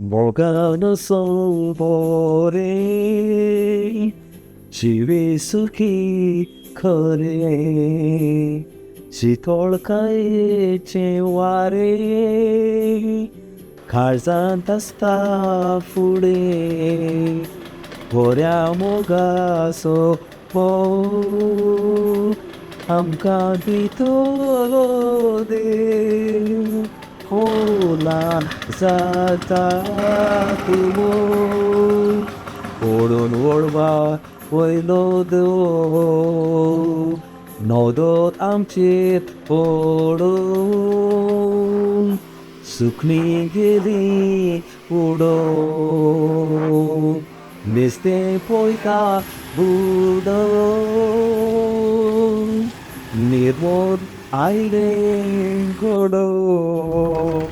मोगान सोरे शिवे सुखी खरे शितोळकायेचे वारे काळजांत आसता फुडें बऱ्या मोगाचो मोग आमकां दितलो देव होला जाता तूं ओडून ओडवा वयलो देव नवदोत आमचेर पडून सुकणी गेली उडोवन नुस्तें पळयता बुडोवन निर्मोन आयलें घडोवन.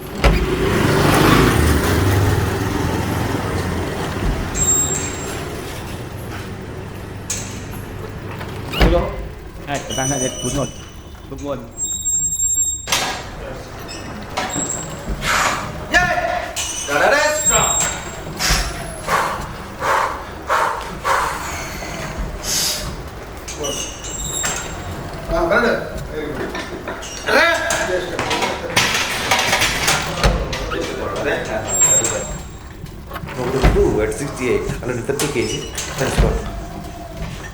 Two at 68, 130 kg, front squat.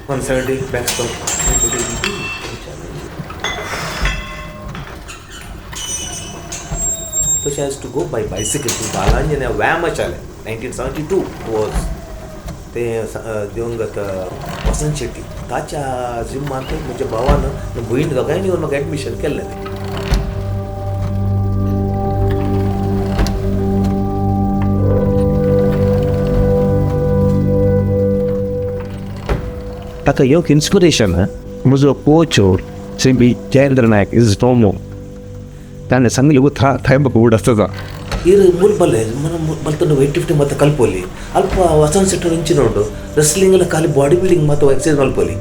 170 back squat. So she has to go by bicycle to Balanje and Vamachale. 1972 was ते दिवंगत वसंत शेट्टी ताच्या जिम्मांत म्हज्या भावान भयण दोगांयनी येवन म्हाका एडमिशन केल्लें तें. ताका एक इन्स्पिरेशन म्हजो coach Shri B Jayendra Naik is no more. ताणें सांगलें उथा थंय म्हाका उड आसता. ಇರು ಮುಲ್ಬಲ್ಲೆ ಮನ ಮಲ್ತೊಂದು ವೆಯ್ಟ್ ಲಿಫ್ಟಿಂಗ್ ಮತ್ತು ಕಲ್ಪೊಲಿ ಅಲ್ಪ ವಸಂತ ಶೆಟ್ಟಿ ಇಂಚಿನ ಉಂಡು ರೆಸ್ಲಿಂಗ್ ಎಲ್ಲ ಖಾಲಿ ಬಾಡಿ ಬಿಲ್ಡಿಂಗ್ ಮತ್ತು ಎಕ್ಸಸೈಸ್ ಮಲ್ಪೊಲಿ.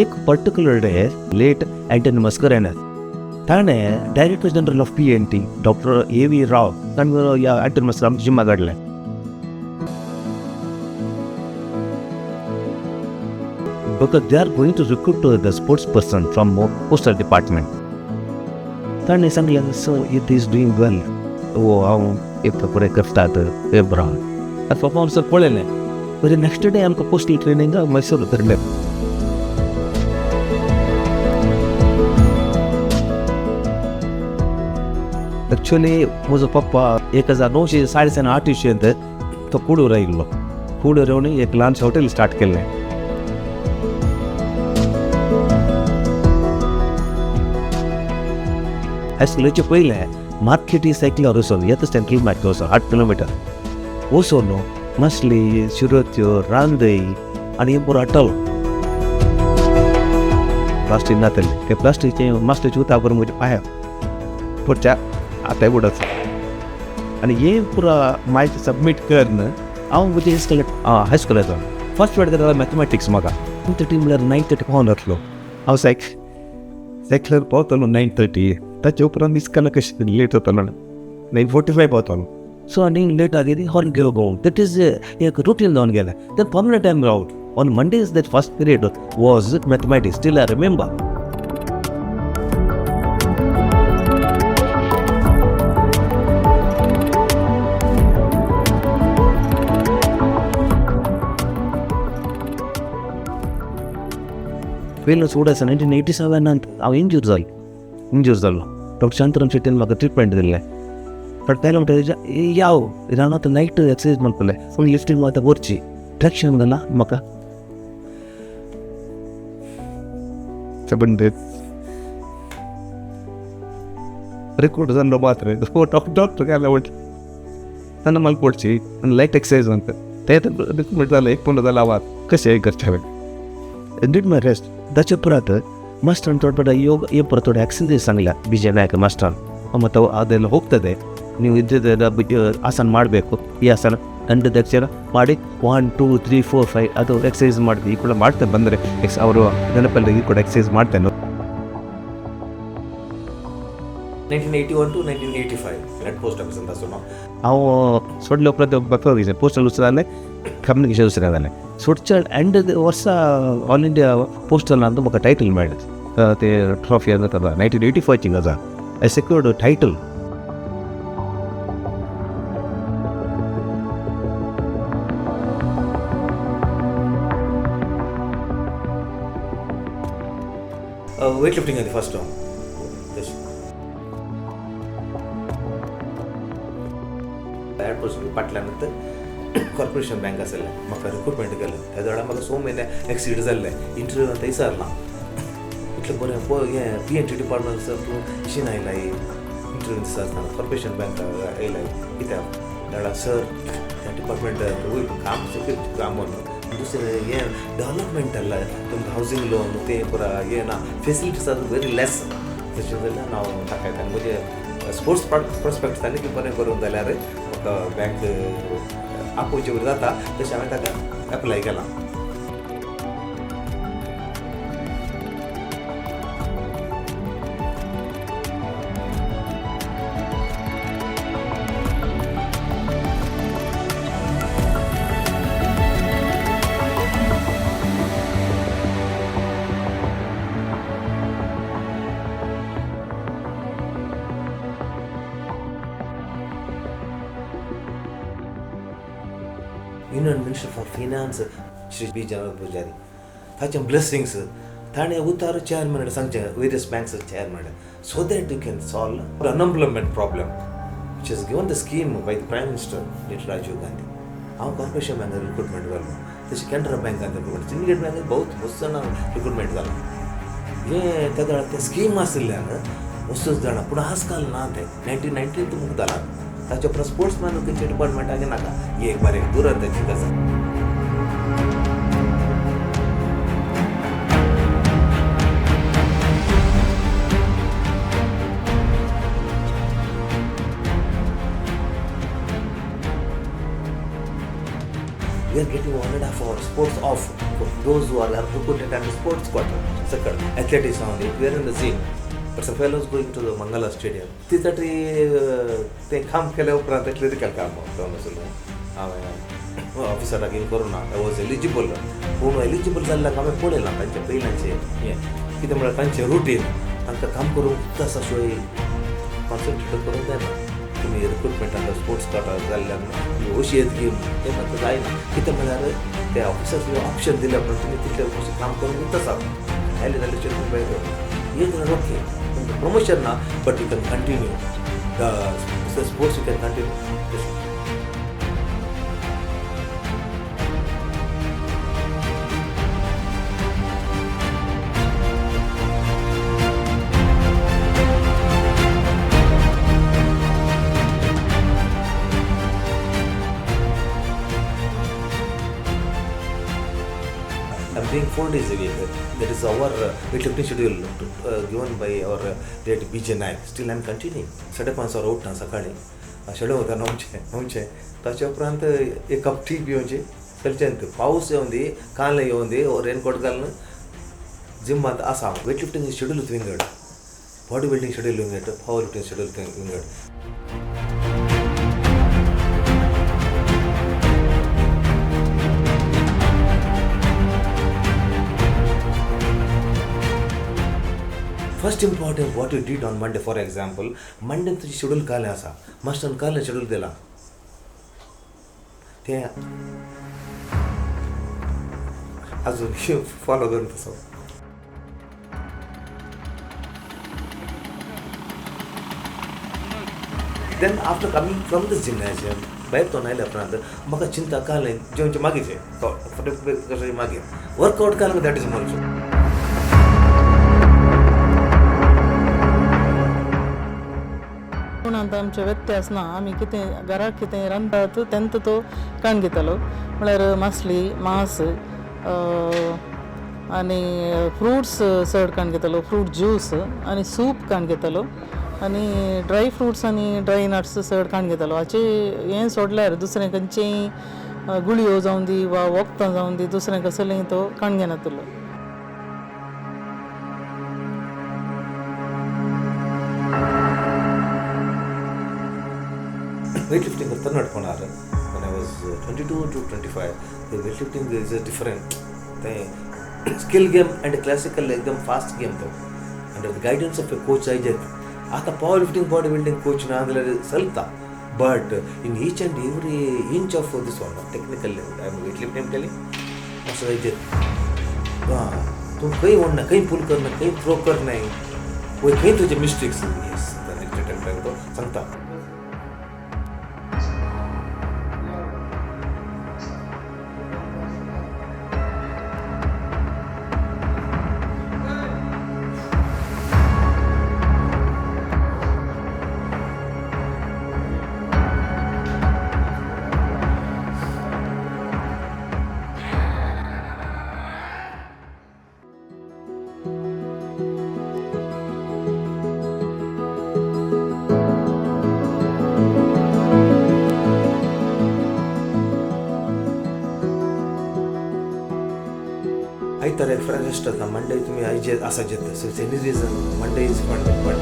एक particular day late Antony Mascarenhas ताणें director general of P N T doctor A V Rao ताणें ह्या अँटनी मस्कर आमच्या जिम्मा काडलें. Because they are going to recruit the sports person from postal department. ताणें सांगलें sir it is doing well ओ हांव एक बरें करतात हे बरो परफॉर्मन्स पळयलें. बरें नेक्स्ट डे आमकां पोस्टल ट्रेनिंगाक मैसूर धरलें. एक्चुअली म्हजो पप्पा 1908 इस्वेंत तो कुडूर आयिल्लो. कुडूर येवन एक ल्हानशें हॉटेल स्टार्ट केल्लें. हायस्कुलाचे पयलें मार्केटी सायकलीर वचून येता सेंट्रल मार्केट वचून 8 किलोमिटर वचून मासली शिरोत्यो रांदय आनी हें पुरो हाडटालो. प्लास्टीक नातलें ते प्लास्टीकचें मासलेचें उदक बरोबर म्हज्या पांयार पुढच्या आतांय बुडत आनी हे पुरा म्हायती सबमीट करन हांव म्हजें हायस्कुलाचो फर्स्ट वेळ जाल्यार मॅथमॅटिक्स म्हाका 9:30 म्हळ्यार 9:30 पावून जातलो. हांव सायकलर पावतलो 9:30 ताचे उपरांत इस्कॉला कशें लेट जातालो 9:45 पावतालो. सो आनी लेट आगेली हॉर्न घेव गो that is एक रुटीन जावन गेलें. Then permanent time out on Mondays that first period was mathematics still I remember. पयलो चड आसा 1987 हांव इंजूर जालो. इंजूर जालो डॉक्टर शांतराम शेट्टीन म्हाका ट्रिटमेंट दिल्लें. बट पयलें म्हणटा याव रानांत नायट एक्सरसाइज म्हणपलें पूण लिफ्टींग आतां व्हरची ट्रॅक्शन घाला म्हाका 7 days record जाल्लो मात्र डॉक्टर काय म्हणटा ನನ್ನ ಮಲ್ಪೊಡ್ಚಿ ನನ್ನ ಲೈಟ್ ಎಕ್ಸಸೈಸ್ ಅಂತ ते ರಿಕ್ರೂಟ್ಮೆಂಟ್ एक पूर्ण जालें आवाज कशें करचें हांवें did my rest. ताचे उपरांत मास्टरान थोडे ಯೋಗ ಈ थोडे एक्सरसाइज सांगल्या ವಿಜಯ ನಾಯಕ ಮಾಸ್ಟರ್ ಮತ್ತು ಅದೆಲ್ಲ ಹೋಗ್ತದೆ, ನೀವು ಇದ್ದಿದ್ದೆಲ್ಲ ಆಸನ ಮಾಡಬೇಕು, ಈ ಆಸನ ದಂಡದ ಅಕ್ಷರ ಮಾಡಿ 1 2 3 4 5 ಅದು ಎಕ್ಸಸೈಸ್ ಮಾಡಿದ್ವಿ. ಈ ಕೂಡ ಮಾಡ್ತಾ ಬಂದರೆ ಎಕ್ಸ್ ಅವರು ನೆನಪಲ್ಲಿ ಈ ಕೂಡ ಎಕ್ಸಸೈಸ್ ಮಾಡ್ತೇನೆ. 1981 to 1985 head post office ಅಂತ सुनो. हांव सोडले उपरांत बघ पोस्टल दुसरें कम्युनिकेशन दुसरें जालें. सोडच्या एंड वर्सा ऑल इंडिया पोस्टल अंत म्हाका टायटल मेळ्ळें, ते ट्रॉफी जाता 1985ची गजाल. I secured title. Weight lifting అది ఫస్ట్ हेड पोस्ट फाटल्यान कॉर्पोरेशन बँक आसलें, म्हाका रिक्रुटमेंट केलें. त्या वेळार म्हाका 6 म्हयने एक्सीड जाल्लें, इंटरव्यू थंयसरना इतलें बरें पळय हें P N T department sir तूं शीन आयलाय इंटरव्यू दिसता कॉर्पोरेशन बँक आयलाय कित्याक त्या सर त्या डिपार्टमेंट वयर काम सेक्युरिटी काम दुसरें हें डेवलपमेंट आसलें तुमकां हावजींग लोन तें पुरा हें ना, फेसिलिटीज are very less. तशें जाल्यार हांव ताका आनी म्हजें स्पोर्ट्स प्रोस्पेक्ट जालें की बरें करूंक जाल्यार म्हाका बँक आपोवचे वयर जाता तशें हांवें ताका एप्लाय केलां. Union minister for finance Shri B Janardhan Pujari ताचे ब्लेसिंग्स ताणें उतार चेअरमॅन सांगचें various banks chairman so that you can solve unemployment problem which is given the scheme by the prime minister late Rajiv Gandhi. हांव corporation बँकार recruitment जालो, तशें कॅनरा बँकान recruitment, syndicate बँकान बहुत मस्त रिक्रुटमेंट जालां. हें त्या वेळार तें स्कीम आशिल्ल्यान मस्तच जाणां, पूण आज काल ना तें 1990 मुखार जालां. ताचे उपरांत स्पोर्ट्समॅन खंयच्या डिपार्टमेंटाक नाका, ही एक बारीक दुरंताची गजाल. We are getting 1.5 hour sports off for those who are recruited under sports quota. Second, athletics only, we are in the gym. But some fellows going to the Mangala Stadium. 3:30 ते काम केल्या उपरांत clerical काम आसलें. हांवें ऑफिसराक in करूं ना, I was eligible. पूण एलिजिबल जाल्ल्याक हांवें पळयलां तांचे पयल्याचें हें कितें म्हळ्यार तांचें रुटीन तांकां काम करूंक उदक आशिल्लें कॉन्सन्ट्रेट करूंक जायना. तुमी रिक्रुटमेंटाक स्पोर्ट्स कोटा जाल्ल्यान अशी येत गेम तें म्हाका जायना. कितें म्हळ्यार ते ऑफिसर्स ऑप्शन दिल्या उपरांत तुमी तितले कशें काम करूंक उरता आयले जाल्यार तुमी भायर एक जाल्यार ओके, तुमकां प्रमोशन ना but you can continue the sports, you can continue. I'm doing 4 days a week. That is our weightlifting schedule given by our late B.J. Naik. Still I'm continuing. 5:30 उठना सकाळी शेडो वता न्हांवचें, ताचे उपरांत एक cup T पिवची चलचें. पावस येवन दी, काल येवन दी, रेनकोट घालून जिमांत आसा. वेट लिफ्टिंग शेड्यूल विंगड, बॉडी बिल्डिंग शेड्यूल विंगड, पावर लिफ्टिंग शेड्यूल विंगड. First important what you did on Monday, for example, Monday तुजें शेड्यूल कालें आसा, मास्टरान कालें शेड्यूल दिलां तें अजून फॉलो करून तसो. Then after coming from the gymnasium भायर तोंड आयल्या उपरांत म्हाका चिंता कालें जेवचे मागीर मागीर वर्कआउट कालें, that is also. जेवणांत आमचें व्यत्यास ना. आमी कितें घराक कितें रांदतात तेंत तो काण घेतालो. म्हळ्यार मासली, मांस आनी फ्रुट्स चड काण घेतालो, फ्रूट ज्यूस आनी सूप काण घेतालो आनी ड्राय फ्रुट्स आनी ड्राय नट्स चड काण घेतालो. हाचे हें सोडल्यार दुसरें खंयचेंय गुळयो जावन दी वा वखदां जावन दी दुसरें कसलेंय तो काण घेनातलो. वेट लिफ्टिंग करतना नडपणार when I was 22 to 25, the weightlifting is a different thing. Skill game and classical एकदम फास्ट गेम तो. Under the guidance of a coach Ajit. आता power lifting, body building coach ना जाल्यार चलता, but in each and every inch of this one technical I am weight lifting telling master Ajit, तूं खंय ओडना, खंय पूल करना, खंय थ्रो करनाय, वय खंय तुजे मिस्टेक्स, येस नेक्स्ट टायम तो सांगता. आयतार रेस्ट जाता, मंडे तुमी आयजे आसा जेत, so it's any reason Monday is fun. But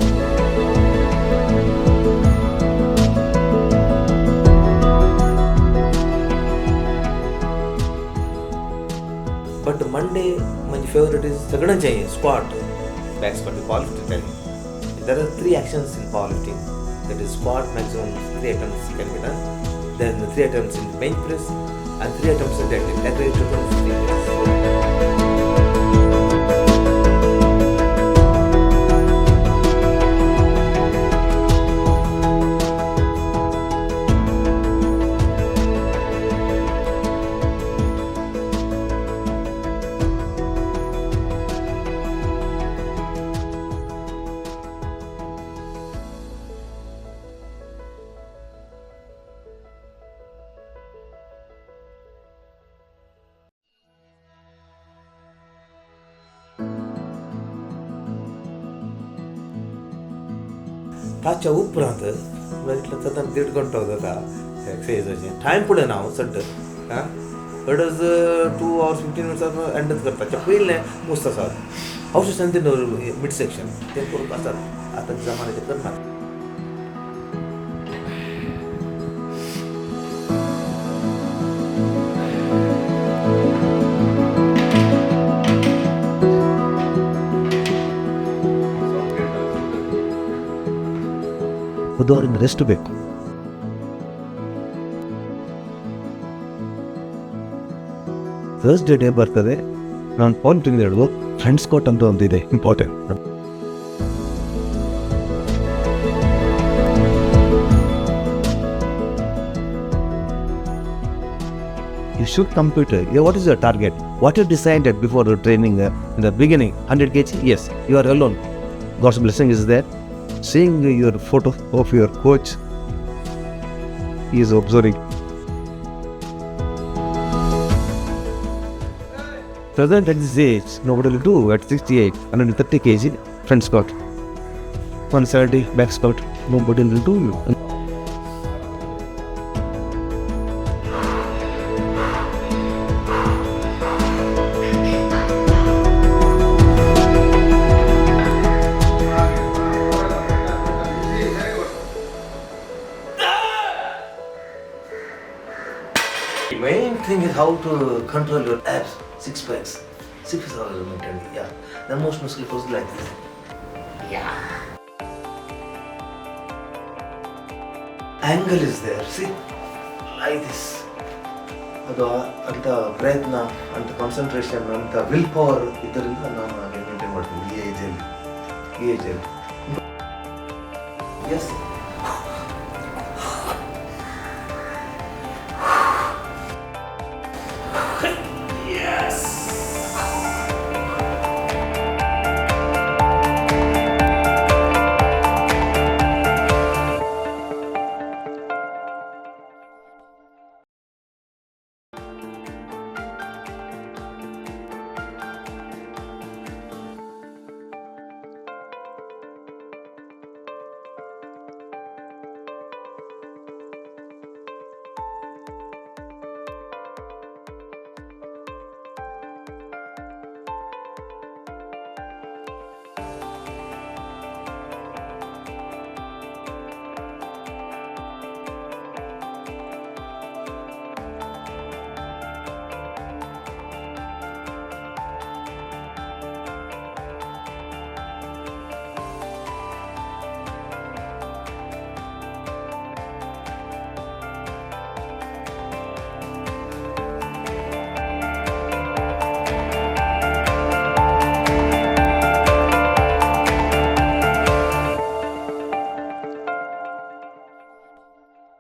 but Monday म्हजे फेवरेट is सगळ्यांचें squat, back squat, power lifting जालें. There are 3 actions in power lifting, that is squat maximum 3 attempts can be done, then 3 attempts in bench press and 3 attempts in deadlift. Aggregate total is 3 attempts. ताच्या उपरांत इतलो जाता 1.5 घंटो जाता एक्सरसाइजाचें time पळयना हांव सड्ड, आं अडज 2 hours 15 minutes एंडच करता. ताच्या पयलें मुस्त आसात हांव सांगते मिड सेक्शन तें करूंक आसात आतां जमान्याचें करना. ಬುಧವಾರ ರೆಸ್ಟ್ ಬೇಕು. ಥರ್ಸ್ಡೇ ಡೇ ಬರ್ತದೆ. ನಾನು ಫೋನ್ ತಿಂದು ಹೇಳೋದು ಫ್ರೆಂಡ್ಸ್ ಕೋಟ್ ಅಂತ ಒಂದಿದೆ important. You should compute. What is your target? What you decided before the training in the beginning? 100 kg? Yes, you are alone. God's blessing is there. Seeing your photo of your coach, he is observing. Present at this age, nobody will do at 68, 130 kg, front squat, 170 back squat, nobody will do. Main thing is how to control your abs, 6 packs. 6 packs are maintained, yeah. The most muscle pose like this. Yeah. Angle is there, see? Like this. ಅದು ಅಂತ ಪ್ರಯತ್ನ, ಅಂತ concentration, ಅಂತ will power ಇದರಿಂದ ನಾನು ಹಾಗೆ maintain ಮಾಡ್ತೀನಿ ಈ ಏಜಲ್ಲಿ. ಈ ಏಜಲ್ಲಿ ಎಸ್